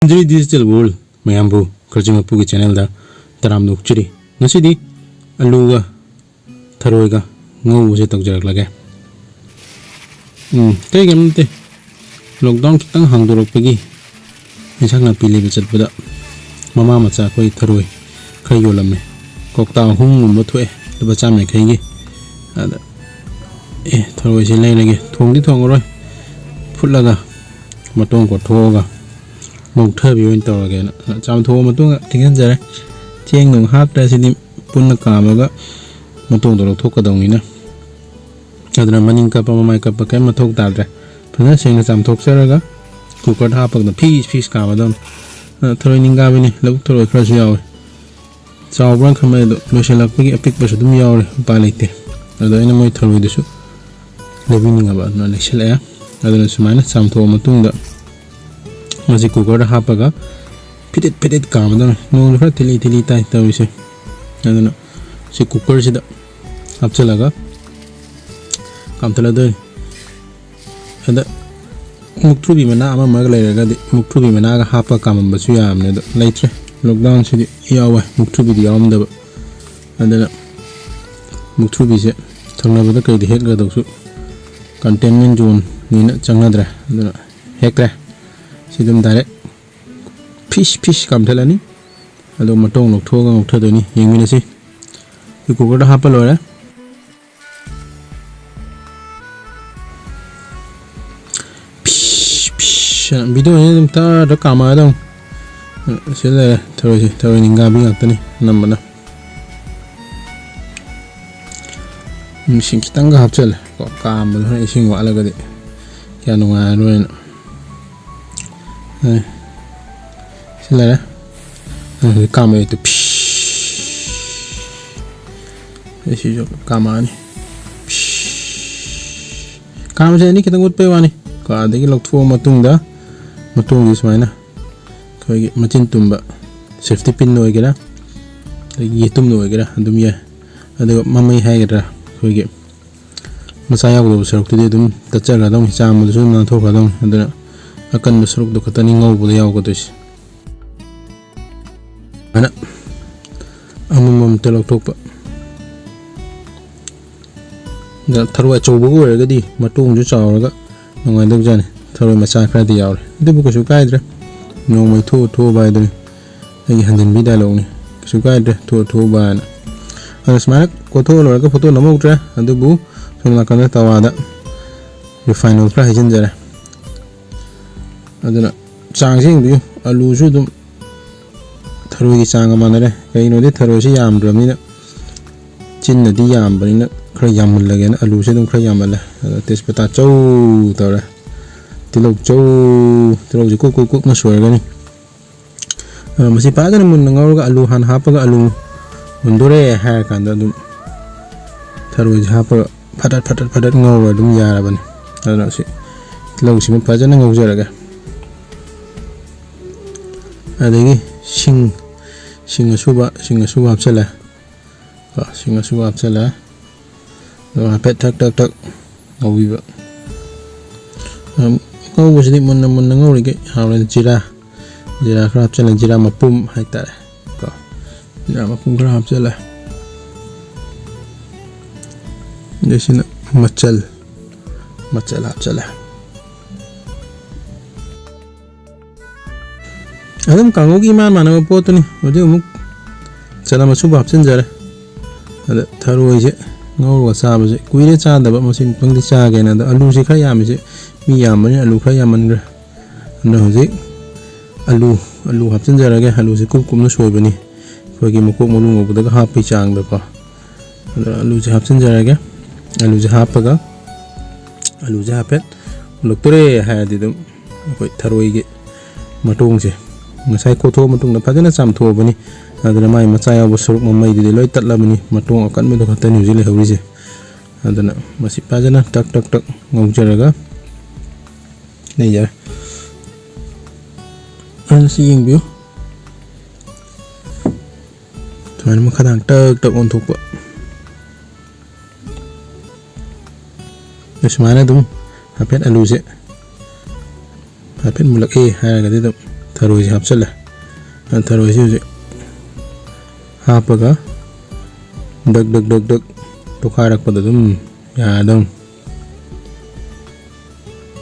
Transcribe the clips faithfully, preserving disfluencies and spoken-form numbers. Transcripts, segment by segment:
ꯍꯟꯖꯔꯤ digital world ꯃꯌꯥꯝꯕꯨ ꯈꯔꯖꯤꯡ ꯃꯄꯨꯒꯤ ꯆꯦꯅꯦꯜꯗ ꯇꯔꯥꯝꯅ ꯑꯣꯛꯆꯔꯤ꯫ ꯉꯁꯤꯗꯤ ꯑꯂꯨꯒ ꯊꯔꯣꯏꯒ ꯉꯧꯕꯁꯦ ꯇꯧꯖꯔꯛꯂꯒꯦ꯫ ꯎꯝ, ꯑꯇꯩ ꯀꯩꯝ ꯅꯠꯇꯦ, ꯂꯣꯛꯗꯥꯎꯟ ꯈꯤꯇꯪ ꯍꯥꯡꯗꯣꯔꯛꯄꯒꯤ ꯏꯟꯁꯥꯡ ꯅꯥꯄꯤ ꯂꯩꯕ ꯆꯠꯄꯗ ꯃꯃꯥ ꯃꯆꯥ ꯑꯩꯈꯣꯏ ꯊꯔꯣꯏ ꯈꯔ ꯌꯣꯜꯂꯝꯃꯦ꯫ ꯀꯧꯇꯥ ꯑꯍꯨꯝꯒꯨꯝꯕ ꯊꯣꯛꯑꯦ, ꯂꯨꯄꯥ ꯆꯥꯝꯃ ꯌꯥꯡꯈꯩꯒꯤ꯫ ꯑꯗ ꯑꯦ, ꯊꯔꯣꯏꯁꯦ ꯂꯩꯔꯒꯦ, ꯊꯣꯡꯗꯤ ꯊꯣꯡꯉꯔꯣꯏ, ꯐꯨꯠꯂꯒ ꯃꯇꯣꯡ ꯀꯣꯠꯊꯣꯛꯑꯒ ꯉꯧꯊꯕꯤ ꯑꯣꯏꯅ ꯇꯧꯔꯒꯦꯅ꯫ ꯆꯥꯝꯊꯣꯛꯑ ꯃꯇꯨꯡꯗ ꯇꯤꯡꯍꯟꯖꯔꯦ꯫ ꯆꯦꯡ ꯅꯨꯡ ꯍꯥꯞꯇ꯭ꯔꯦ, ꯁꯤꯗꯤ ꯄꯨꯟꯅ ꯀꯥꯝꯃꯒ ꯃꯇꯣꯡꯗꯣ ꯂꯧꯊꯣꯛꯀꯗꯧꯅꯤꯅ꯫ ꯑꯗꯨꯅ ꯃꯅꯤꯡ ꯀꯞꯄ ꯃꯃꯥꯏ ꯀꯞꯄ ꯀꯔꯤꯝ ꯃꯊꯧ ꯇꯥꯗ꯭ꯔꯦ꯫ ꯐꯖꯅ ꯁꯦꯡꯅ ꯆꯥꯝꯊꯣꯛꯆꯔꯒ ꯀꯨꯀꯔꯗ ꯍꯥꯞꯄꯒ ꯐꯤꯁ ꯐꯤꯁ ꯀꯥꯝꯃꯗꯧꯅꯤ꯫ ꯑ, ꯊꯔꯣꯏ ꯅꯤꯡꯒꯥꯕꯤꯅꯤ, ꯂꯧꯕꯨꯛ ꯊꯔꯣꯏ ꯈꯔꯁꯨ ꯌꯥꯎꯋꯤ꯫ ꯆꯥꯎꯕ꯭ꯔꯥ ꯈꯟꯕꯅꯤ, ꯑꯗꯣ ꯂꯣꯏꯁꯤꯜꯂꯛꯄꯒꯤ ꯑꯄꯤꯛꯄꯁꯨ ꯑꯗꯨꯝ ꯌꯥꯎꯔꯦ, ꯎꯄꯥꯏ ꯂꯩꯇꯦ꯫ ꯑꯗꯣ ꯑꯩꯅ ꯃꯣꯏ ꯊꯔꯣꯏꯗꯨꯁꯨ ꯂꯩꯕꯤꯅꯤꯡꯉꯕ, ꯑꯗꯨꯅ ꯂꯩꯁꯤꯜꯂꯛꯑꯦ꯫ ꯑꯗꯨꯅ ꯁꯨꯃꯥꯏꯅ ꯆꯥꯝꯊꯣꯛꯑ ꯃꯇꯨꯡꯗ ꯃꯁꯤ ꯀꯨꯀꯔꯗ ꯍꯥꯞꯄꯒ ꯐꯤꯗꯤꯠ ꯐꯤꯗꯤꯠ ꯀꯥꯝꯃꯗꯕꯅꯤ꯫ ꯅꯣꯡꯁꯨ ꯈꯔ ꯊꯤꯂꯤ ꯊꯤꯂꯤ ꯇꯥꯏ ꯇꯧꯔꯤꯁꯦ꯫ ꯑꯗꯨꯅ ꯁꯤ ꯀꯨꯀꯔꯁꯤꯗ ꯍꯥꯞꯆꯤꯜꯂꯒ ꯀꯥꯝꯊꯠꯂꯗꯣꯏꯅꯤ꯫ ꯑꯗ ꯃꯨꯛꯊ꯭ꯔꯨꯕꯤ ꯃꯅꯥ ꯑꯃ ꯑꯃꯒ ꯂꯩꯔꯒꯗꯤ ꯃꯨꯛꯊ꯭ꯔꯨꯕꯤ ꯃꯅꯥꯒ ꯍꯥꯞꯄ ꯀꯥꯝꯃꯝꯕꯁꯨ ꯌꯥꯕꯅꯦ, ꯑꯗꯣ ꯂꯩꯇ꯭ꯔꯦ꯫ ꯂꯣꯛꯗꯥꯎꯟꯁꯤꯗꯤ ꯌꯥꯎꯋꯦ, ꯃꯨꯛꯊ꯭ꯔꯨꯕꯤꯗꯤ ꯌꯥꯎꯔꯝꯗꯕ꯫ ꯑꯗꯨꯅ ꯃꯨꯛꯊ꯭ꯔꯨꯕꯤꯁꯦ ꯊꯪꯅꯕꯗ ꯀꯩꯗ ꯍꯦꯛꯀꯗꯧꯁꯨ ꯀꯟꯇꯦꯟꯃꯦꯟ ꯖꯣꯟꯅꯤꯅ ꯆꯪꯅꯗ꯭ꯔꯦ, ꯑꯗꯨꯅ ꯍꯦꯛꯇ꯭ꯔꯦ꯫ ꯁꯤ ꯑꯗꯨꯝ ꯗꯥꯏꯔꯦꯛ ꯐꯤꯁ ꯐꯤꯁ ꯀꯥꯝꯊꯠꯂꯅꯤ꯫ ꯑꯗꯣ ꯃꯇꯣꯡ ꯂꯧꯊꯣꯛꯑꯒ ꯉꯧꯊꯗꯣꯏꯅꯤ꯫ ꯌꯦꯡꯃꯤꯟꯅꯁꯤ꯫ ꯁꯤ ꯀꯨꯀꯔꯗ ꯍꯥꯞꯄ ꯂꯣꯏꯔꯦ꯫ ꯐꯤꯁ ꯐꯤꯁ ꯍꯥꯏꯅ ꯚꯤꯗꯤꯑꯣꯁꯤ ꯑꯗꯨꯝ ꯇꯔ ꯇꯔ ꯀꯥꯝꯃꯛꯑꯗꯧꯅꯤ꯫ ꯁꯤꯗ ꯂꯩꯔꯦ ꯊꯔꯣꯏꯁꯦ, ꯊꯔꯣꯏ ꯅꯤꯡꯒꯥꯕꯤ ꯉꯥꯛꯇꯅꯤ ꯑꯅꯝꯕꯅ꯫ ꯏꯁꯤꯡ ꯈꯤꯇꯪꯒ ꯍꯥꯞꯆꯜꯂꯦ ꯀꯣ, ꯀꯥꯝꯕꯗ ꯍꯣꯔꯦꯟ ꯏꯁꯤꯡ ꯋꯥꯠꯂꯒꯗꯤ ꯀꯌꯥ ꯅꯨꯡꯉꯥꯏꯔꯔꯣꯏꯅ꯫ ꯑꯦ, ꯁꯤ ꯂꯩꯔꯦ꯫ ꯑꯗꯨꯗꯤ ꯀꯥꯝꯃꯛꯑꯦ ꯇꯨ, ꯐꯤꯁ꯫ ꯑꯩ ꯁꯤꯁꯨ ꯀꯥꯝꯃꯛꯑꯅꯤ꯫ ꯐꯤꯁ꯫ ꯀꯥꯝꯕꯁꯦ ꯑꯅꯤ ꯈꯤꯇꯪ ꯎꯠꯄꯩ ꯋꯥꯅꯤ꯫ ꯀꯣ, ꯑꯗꯒꯤ ꯂꯧꯊꯣꯛꯑ ꯃꯇꯨꯡꯗ ꯃꯇꯣꯡꯁꯤ ꯁꯨꯃꯥꯏꯅ ꯑꯩꯈꯣꯏꯒꯤ ꯃꯆꯤꯟ ꯇꯨꯝꯕ ꯁꯦꯐꯇꯤ ꯄꯤꯟ ꯑꯣꯏꯒꯦꯔꯥ, ꯑꯗꯒꯤ ꯌꯦꯇꯨꯝꯅ ꯑꯣꯏꯒꯦꯔꯥ ꯑꯗꯨꯝ ꯌꯥꯏ꯫ ꯑꯗꯨꯒ ꯃꯃꯩ ꯍꯥꯏꯒꯗ꯭ꯔꯥ, ꯑꯩꯈꯣꯏꯒꯤ ꯃꯆꯥ ꯌꯥꯎꯒꯗꯕ ꯁꯔꯨꯛꯇꯨꯗꯤ ꯑꯗꯨꯝ ꯇꯠꯆꯈ꯭ꯔꯗꯧꯅꯤ, ꯆꯥꯝꯕꯗꯨꯁꯨ ꯑꯗꯨꯝ ꯅꯥꯟꯊꯣꯛꯈ꯭ꯔꯗꯧꯅꯤ꯫ ꯑꯗꯨꯅ ꯑꯀꯟꯕ ꯁꯔꯨꯛꯇꯣ ꯈꯛꯇꯅꯤ ꯉꯧꯕꯗ ꯌꯥꯎꯒꯗꯣꯏꯁꯦ꯫ ꯑꯗꯨꯃꯥꯏꯅ ꯑꯃꯃꯝꯇ ꯂꯧꯊꯣꯛꯄ꯫ ꯑꯗ ꯊꯔꯣꯏ ꯑꯆꯧꯕꯒ ꯑꯣꯏꯔꯒꯗꯤ ꯃꯇꯣꯡꯁꯨ ꯆꯥꯎꯔꯒ ꯅꯨꯡꯉꯥꯏꯗꯧꯖꯥꯠꯅꯤ꯫ ꯊꯔꯣꯏ ꯃꯆꯥ ꯈꯔꯗꯤ ꯌꯥꯎꯔꯦ, ꯑꯗꯨꯕꯨ ꯀꯩꯁꯨ ꯀꯥꯏꯗ꯭ꯔꯦ, ꯅꯣꯡꯃꯩ ꯊꯣꯛꯑ ꯊꯣꯛꯑꯕ ꯍꯥꯏꯗꯨꯅꯤ꯫ ꯑꯩꯒꯤ ꯍꯟꯖꯤꯟꯕꯤ ꯗꯥꯏꯂꯣꯛꯅꯤ, ꯀꯩꯁꯨ ꯀꯥꯏꯗ꯭ꯔꯦ, ꯊꯣꯛꯑ ꯊꯣꯛꯑꯕ ꯍꯥꯏꯅ꯫ ꯑꯗꯣ ꯁꯨꯃꯥꯏꯅ ꯀꯣꯠꯊꯣꯛꯑ ꯂꯣꯏꯔꯒ ꯐꯣꯇꯣ ꯅꯝꯍꯧꯗ꯭ꯔꯦ, ꯑꯗꯨꯕꯨ ꯁꯣꯝ ꯅꯥꯀꯟꯗ ꯇꯋꯥꯗ ꯔꯤꯐꯥꯏꯟ ꯑꯣꯏꯜ ꯈꯔ ꯍꯩꯖꯤꯟꯖꯔꯦ꯫ ꯑꯗꯨꯅ ꯆꯥꯡꯁꯦ ꯌꯦꯡꯕꯤꯌꯨ, ꯑꯂꯨꯁꯨ ꯑꯗꯨꯝ ꯊꯔꯣꯏꯒꯤ ꯆꯥꯡꯒ ꯃꯥꯟꯅꯔꯦ꯫ ꯀꯩꯒꯤꯅꯣꯗꯤ ꯊꯔꯣꯏꯁꯤ ꯌꯥꯝꯗ꯭ꯔꯕꯅꯤꯅ, ꯆꯤꯟꯅꯗꯤ ꯌꯥꯝꯕꯅꯤꯅ ꯈꯔ ꯌꯥꯝꯃꯜꯂꯒꯦꯅ ꯑꯂꯨꯁꯦ ꯑꯗꯨꯝ ꯈꯔ ꯌꯥꯝꯃꯜꯂꯦ꯫ ꯑꯗ ꯇꯦꯖꯄꯇꯥ ꯆꯧ ꯇꯧꯔꯦ, ꯇꯤꯜꯍꯧ ꯆꯧ, ꯇꯤꯜꯍꯧꯁꯦ ꯀꯨꯞ ꯀꯨꯞ ꯀꯨꯞꯅ ꯁꯣꯏꯔꯒꯅꯤ꯫ ꯑ, ꯃꯁꯤ ꯐꯖꯅ ꯃꯨꯟꯅ ꯉꯧꯔꯒ ꯑꯂꯨ ꯍꯥꯟꯅ ꯍꯥꯞꯄꯒ, ꯑꯂꯨ ꯃꯨꯟꯗꯣꯔꯦ ꯍꯥꯏꯔ ꯀꯥꯟꯗ ꯑꯗꯨꯝ ꯊꯔꯣꯏꯁꯦ ꯍꯥꯞꯄꯒ ꯐꯇꯠ ꯐꯇꯠ ꯐꯇꯠ ꯉꯧꯔꯒ ꯑꯗꯨꯝ ꯌꯥꯔꯕꯅꯤ꯫ ꯑꯗꯨꯅ ꯁꯤ ꯇꯤꯜꯍꯧꯁꯤꯃ ꯐꯖꯅ ꯉꯧꯖꯔꯒꯦ꯫ ꯑꯗꯒꯤ ꯁꯤꯡ, ꯁꯤꯡ ꯑꯁꯨꯕ, ꯁꯤꯡ ꯑꯁꯨꯕ ꯍꯥꯞꯆꯜꯂꯦ꯫ ꯀꯣ, ꯁꯤꯡ ꯑꯁꯨꯕ ꯍꯥꯞꯆꯜꯂꯦ꯫ ꯑꯗꯨꯒ ꯍꯥꯏꯐꯦꯠ ꯊꯛ ꯊꯛ ꯊꯛ ꯉꯧꯕꯤꯕ꯫ ꯑꯗꯨꯝ ꯉꯧꯕꯁꯤꯗꯤ ꯃꯨꯟꯅ ꯃꯨꯟꯅ ꯉꯧꯔꯤꯈꯩ ꯍꯥꯎꯔꯦ꯫ ꯖꯤꯔꯥ, ꯖꯤꯔꯥ ꯈꯔ ꯍꯥꯞꯆꯜꯂꯦ, ꯖꯤꯔꯥ ꯃꯄꯨꯝ ꯍꯥꯏꯇꯥꯔꯦ ꯀꯣ, ꯖꯤꯔꯥ ꯃꯄꯨꯝ ꯈꯔ ꯍꯥꯞꯆꯜꯂꯦ꯫ ꯑꯗꯩꯁꯤꯅ ꯃꯆꯜ, ꯃꯆꯜ ꯍꯥꯞꯆꯜꯂꯦ꯫ ꯑꯗꯨꯝ ꯀꯥꯡꯉꯧꯒꯤ ꯏꯃꯥꯟ ꯃꯥꯟꯅꯕ ꯄꯣꯠꯇꯨꯅꯤ꯫ ꯍꯧꯖꯤꯛ ꯑꯃꯨꯛ ꯆꯅꯝ ꯑꯁꯨꯕ ꯍꯥꯞꯆꯤꯟꯖꯔꯦ꯫ ꯑꯗ ꯊꯔꯣꯏꯁꯦ ꯉꯧꯔꯒ ꯆꯥꯕꯁꯦ ꯀꯨꯏꯔꯦ ꯆꯥꯗꯕ, ꯃꯁꯤ ꯑꯃꯨꯛꯇꯪꯗꯤ ꯆꯥꯒꯦꯅ꯫ ꯑꯗꯣ ꯑꯂꯨꯁꯦ ꯈꯔ ꯌꯥꯝꯃꯤꯁꯦ, ꯃꯤ ꯌꯥꯝꯕꯅꯤꯅ ꯑꯂꯨ ꯈꯔ ꯌꯥꯝꯃꯟꯈ꯭ꯔꯦ꯫ ꯑꯗꯣ ꯍꯧꯖꯤꯛ ꯑꯂꯨ, ꯑꯂꯨ ꯍꯥꯞꯆꯤꯟꯖꯔꯒꯦ꯫ ꯑꯂꯨꯁꯦ ꯀꯨꯞ ꯀꯨꯞꯅ ꯁꯣꯏꯕꯅꯤ, ꯑꯩꯈꯣꯏꯒꯤ ꯃꯀꯣꯛ ꯃꯔꯨ ꯉꯧꯕꯗꯒ ꯍꯥꯞꯄꯒꯤ ꯆꯥꯡꯗꯀꯣ꯫ ꯑꯗ ꯑꯂꯨꯁꯦ ꯍꯥꯞꯆꯤꯟꯖꯔꯒꯦ꯫ ꯑꯂꯨꯁꯦ ꯍꯥꯞꯄꯒ, ꯑꯂꯨꯁꯦ ꯍꯥꯏꯐꯦꯠ ꯃꯨꯜꯂꯛꯇꯣꯔꯦ ꯍꯥꯏꯔꯗꯤ ꯑꯗꯨꯝ ꯑꯩꯈꯣꯏ ꯊꯔꯣꯏꯒꯤ ꯃꯇꯣꯡꯁꯦ ꯉꯁꯥꯏ ꯀꯣꯠꯊꯣꯛꯑ ꯃꯇꯨꯡꯗ ꯐꯖꯅ ꯆꯥꯝꯊꯣꯛꯑꯕꯅꯤ꯫ ꯑꯗꯨꯅ ꯃꯥꯏ ꯃꯆꯥ ꯌꯥꯎꯕ ꯁꯔꯨꯛ ꯃꯃꯩꯗꯨꯗꯤ ꯂꯣꯏ ꯇꯠꯂꯕꯅꯤ꯫ ꯃꯇꯣꯡ ꯑꯀꯟꯕꯗꯨ ꯈꯛꯇꯅꯤ ꯍꯧꯖꯤꯛ ꯂꯩꯍꯧꯔꯤꯁꯦ꯫ ꯑꯗꯨꯅ ꯃꯁꯤ ꯐꯖꯅ ꯇꯛ ꯇꯛ ꯇꯛ ꯉꯧꯖꯔꯒ ꯂꯩꯖꯔꯦ꯫ ꯑꯗꯨ ꯁꯤ ꯌꯦꯡꯕꯤꯌꯨ꯫ ꯁꯨꯃꯥꯏꯅ ꯃꯈꯥ ꯊꯥꯡ ꯇꯛ ꯇꯛ ꯑꯣꯟꯊꯣꯛꯄ꯫ ꯑꯗꯨ ꯁꯨꯃꯥꯏꯅ ꯑꯗꯨꯝ ꯍꯥꯏꯐꯦꯠ ꯑꯂꯨꯁꯦ ꯍꯥꯏꯐꯦꯠ ꯃꯨꯜꯂꯛꯑꯦ ꯍꯥꯏꯔꯒꯗꯤ ꯑꯗꯨꯝ ꯊꯔꯣꯏꯁꯦ ꯍꯥꯞꯆꯜꯂꯦ꯫ ꯑꯗꯨꯅ ꯊꯔꯣꯏꯁꯦ ꯍꯧꯖꯤꯛ ꯍꯥꯞꯄꯒ ꯗꯛ ꯗꯛ ꯗꯛ ꯗꯛ ꯇꯣꯈꯥꯏꯔꯛꯄꯗ ꯑꯗꯨꯝ ꯌꯥꯔꯗꯧꯅꯤ꯫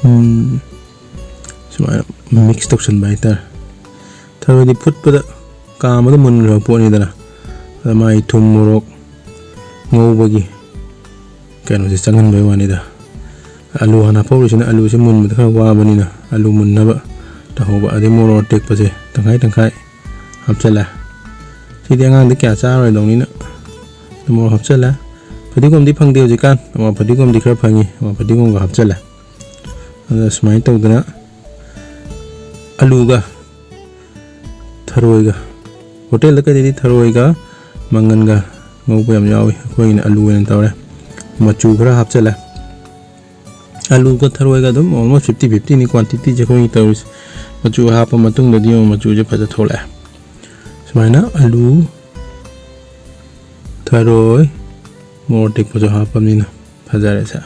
ꯎꯝ, ꯁꯨꯃꯥꯏꯅ ꯃꯤꯛꯁ ꯇꯧꯁꯟꯕ ꯍꯥꯏꯇꯥꯔꯦ꯫ ꯊꯔꯣꯏꯗꯤ ꯐꯨꯠꯄꯗ ꯀꯥꯝꯕꯗ ꯃꯨꯟꯈ꯭ꯔꯕ ꯄꯣꯠꯅꯤꯗꯅ꯫ ꯑꯗ ꯃꯥꯒꯤ ꯊꯨꯝ ꯃꯣꯔꯣꯛ ꯉꯧꯕꯒꯤ ꯀꯩꯅꯣꯁꯦ ꯆꯪꯍꯟꯕꯩ ꯋꯥꯅꯤꯗ꯫ ꯑꯂꯨ ꯍꯥꯟꯅ ꯍꯥꯞꯍꯧꯔꯤꯁꯤꯅ ꯑꯂꯨꯁꯦ ꯃꯨꯟꯕꯗ ꯈꯔ ꯋꯥꯕꯅꯤꯅ ꯑꯂꯨ ꯃꯨꯟꯅꯕ ꯇꯧꯍꯧꯕ꯫ ꯑꯗꯩ ꯃꯣꯔꯣꯛ ꯑꯇꯦꯛꯄꯁꯦ ꯇꯪꯈꯥꯏ ꯇꯪꯈꯥꯏ ꯍꯥꯞꯆꯜꯂꯦ꯫ ꯁꯤꯗꯤ ꯑꯉꯥꯡꯗꯤ ꯀꯌꯥ ꯆꯥꯔꯣꯏꯗꯧꯅꯤꯅ ꯑꯗꯨ ꯃꯣꯔꯣꯛ ꯍꯥꯞꯆꯜꯂꯦ꯫ ꯐꯗꯤꯒꯣꯝꯗꯤ ꯐꯪꯗꯦ ꯍꯧꯖꯤꯛꯀꯥꯟ꯫ ꯑꯋꯥ ꯐꯗꯤꯒꯣꯝꯗꯤ ꯈꯔ ꯐꯪꯉꯤ꯫ ꯑꯋꯥ ꯐꯗꯤꯒꯣꯝꯒ ꯍꯥꯞꯆꯜꯂꯦ꯫ ꯑꯗ ꯁꯨꯃꯥꯏꯅ ꯇꯧꯗꯅ ꯑꯂꯨꯒ ꯊꯔꯣꯏꯒ, ꯍꯣꯇꯦꯜꯗ ꯀꯩꯗꯗꯤ ꯊꯔꯣꯏꯒ ꯃꯪꯒꯟꯒ ꯉꯧꯕ ꯌꯥꯝ ꯌꯥꯎꯏ, ꯑꯩꯈꯣꯏꯒꯤꯅ ꯑꯂꯨ ꯑꯣꯏꯅ ꯇꯧꯔꯦ꯫ ꯃꯆꯨ ꯈꯔ ꯍꯥꯞꯆꯜꯂꯦ꯫ ꯑꯂꯨꯒ ꯊꯔꯣꯏꯒ ꯑꯗꯨꯝ almost fifty fifty ꯅꯤ quantity ꯁꯦ ꯑꯩꯈꯣꯏꯒꯤ ꯇꯧꯔꯤꯁꯦ꯫ ꯃꯆꯨ ꯍꯥꯞꯄ ꯃꯇꯨꯡꯗꯗꯤ ꯌꯦꯡꯉꯨ, ꯃꯆꯨꯁꯦ ꯐꯖ ꯊꯣꯛꯂꯛꯑꯦ꯫ ꯁꯨꯃꯥꯏꯅ ꯑꯂꯨ, ꯊꯔꯣꯏ, ꯃꯣꯔꯣꯛ ꯑꯇꯦꯛꯄꯁꯨ ꯍꯥꯞꯄꯕꯅꯤꯅ ꯐꯖꯔꯦ ꯁꯦ꯫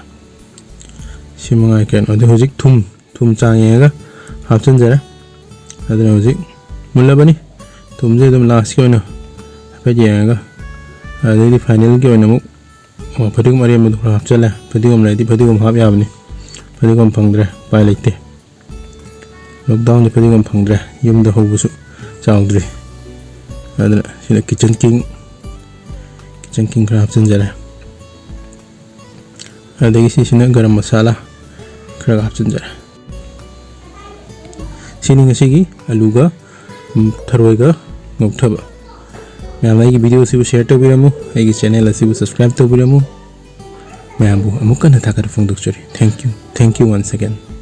ꯁꯤ ꯃꯉꯥꯏ ꯀꯩꯅꯣ꯫ ꯑꯗꯨ ꯍꯧꯖꯤꯛ ꯊꯨꯝ, ꯊꯨꯝ ꯆꯥꯡ ꯌꯦꯡꯉꯒ ꯍꯥꯞꯆꯤꯟꯖꯔꯦ꯫ ꯑꯗꯨꯅ ꯍꯧꯖꯤꯛ ꯃꯨꯜꯂꯕꯅꯤ꯫ ꯊꯨꯝꯁꯦ ꯑꯗꯨꯝ last ꯀꯤ ꯑꯣꯏꯅ ꯍꯥꯏꯐꯦꯠ ꯌꯦꯡꯉꯒ, ꯑꯗꯩꯗꯤ final ꯒꯤ ꯑꯣꯏꯅ ꯑꯃꯨꯛ, ꯑꯣ, ꯐꯗꯤꯒꯣꯝ ꯑꯔꯦꯝꯕꯗꯨ ꯈꯔ ꯍꯥꯞꯆꯜꯂꯦ꯫ ꯐꯗꯤꯒꯣꯝ ꯂꯩꯔꯗꯤ ꯐꯗꯤꯒꯣꯝ ꯍꯥꯞ ꯌꯥꯕꯅꯤ꯫ ꯐꯗꯤꯒꯣꯝ ꯐꯪꯗ꯭ꯔꯦ, ꯎꯄꯥꯏ ꯂꯩꯇꯦ꯫ Lockdown ꯗꯤ ꯐꯗꯤꯒꯣꯝ ꯐꯪꯗ꯭ꯔꯦ, ꯌꯨꯝꯗ ꯍꯧꯕꯁꯨ ꯆꯥꯎꯗ꯭ꯔꯤ꯫ ꯑꯗꯨꯅ ꯁꯤꯗ kitchen king, kitchen king ꯈꯔ ꯍꯥꯞꯆꯤꯟꯖꯔꯦ꯫ ꯑꯗꯒꯤ ꯁꯤꯁꯤꯅ ꯒꯔꯝ ꯃꯁꯥꯂꯥ ꯈꯔꯒ ꯍꯥꯞꯆꯤꯟꯖꯔꯦ꯫ ꯁꯤꯅꯤ ꯉꯁꯤꯒꯤ ꯑꯂꯨꯒ, ꯎꯝ, ꯊꯔꯣꯏꯒ ꯉꯧꯊꯕ꯫ ꯃꯌꯥꯝ ꯑꯩꯒꯤ video ꯁꯤꯕꯨ share ꯇꯧꯕꯤꯔꯝꯃꯨ, ꯑꯩꯒꯤ channel ꯑꯁꯤꯕꯨ subscribe ꯇꯧꯕꯤꯔꯝꯃꯨ꯫ ꯃꯌꯥꯝꯕꯨ ꯑꯃꯨꯛ ꯍꯟꯅ ꯊꯥꯒꯠꯄ ꯐꯣꯡꯗꯣꯛꯆꯔꯤ꯫ Thank you, thank you once again꯫